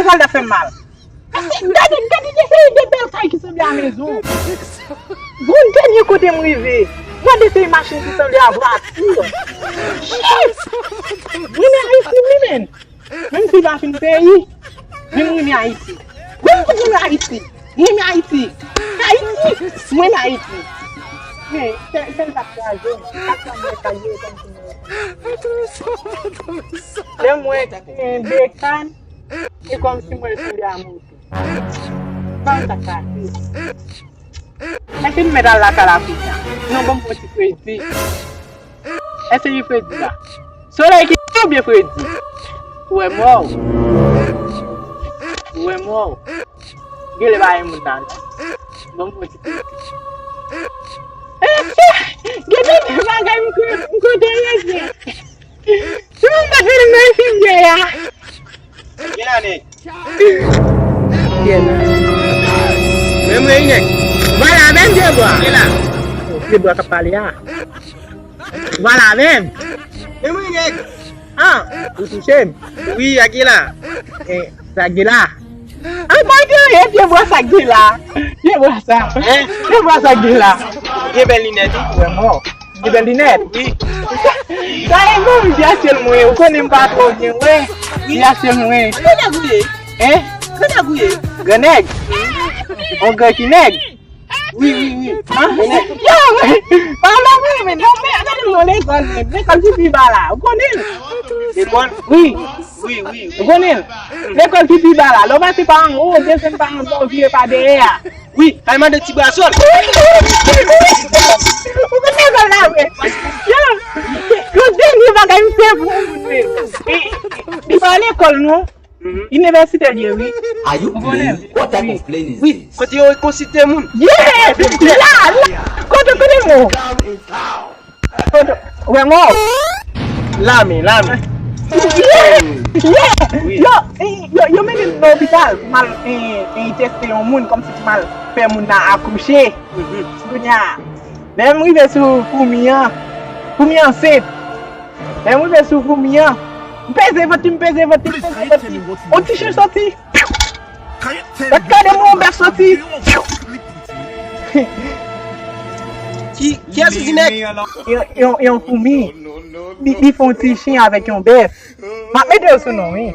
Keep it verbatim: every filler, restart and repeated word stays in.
Sa l ta fè m mal. Gade, gade de seri de bèl kay ki sanble a mezon. Bon, dènye kote m rive, mwen de seri machin ki sanble a vwati. Shit! Mwen renmen Ayiti, wi, men. Menm si l pa fin peyi, men m renmen Ayiti. Wi, m renmen Ayiti. M renmen Ayiti. Ayiti, m renmen Ayiti. Men, sèl, sèl pa kraze m. Sa k fè m mwen salye kòm si mwen. Lè m wè gen de kàn, se kòm si mwen sanble a moto. Sa sa k pase? Èske m mèt al lakay la kounye a? Non, ban m pran ti fredi. Èske li fredi la? Solèy ki tou byen fredi. Ou wè mò w. Ou wè mò w. Genlè pa gen moun la non. Ban m pran ti fredi. Gade de bagay m ko-, m kote rete. Si mwen pa t vin nan enfimyè a. Gen ane. Gen ane. Men mwen, Inèg. Vwala menm, Pyebwa. Gen la. Pyebwa k ap pale a. Vwala menm. Men mwen, Inèg. Ah, ou touche m. Wi, Aguila. Eh, sa Aguila. An pa gen anyen, Pyebwa, sa Aguila. Pyebwa sa. Hein? Pyebwa sa Aguila. Gen bèl linèt, wi. Wè mò. Gen bèl linèt. Wi. Sa e bon, m vyasyèl mwen, ou konnen m pa twò byen wè. Vyasyèl mwen. Ki nèg ou ye? Hein? Ki nèg ou ye? Gran nèg. On gran ki nèg. Wi, wi, wi. Hein? Yo, wi. Pa la, wi, men non, men gade m nan lekòl, men lekòl ki pi ba la. Ou konnen l? Lekòl? Wi. Wi, wi, wi. Ou konnen l? Lekòl ki pi ba la. Lè w pase pa anwo, ou desann pa anba, ou vire pa dèyè a. Wi, al mande ti brasòl. Ou konn lekòl la vre. Yo, yo dènye bagay m fè pou moun, men. E, li pa lekòl, non. Mhm. Inivèsitè l ye, wi. Are you playing? What type of playing is this? Wi, kote yo rekonsite moun. Yeah! La, la! Kote, kote mwen? Kote, wè mwen. Lame, lame. Yeah! Yeah! Yo, yo, yo mennen m nan lopital pou m al, eh, eh, teste yon moun, kòmsi pou m al fè moun nan akouche. Mhm. Kounye a, lè m rive sou foumi an, foumi ansent. Lè m rive sou foumi an, m peze vant li, m peze vant li, m peze vant li. On ti chen soti. Gade m, on bèf soti. Ki, kiyès ki di nèg? Yon, yon, yon foumi. Li, li fè on ti chen avèk yon bèf. M ap mete yo sou non, wi.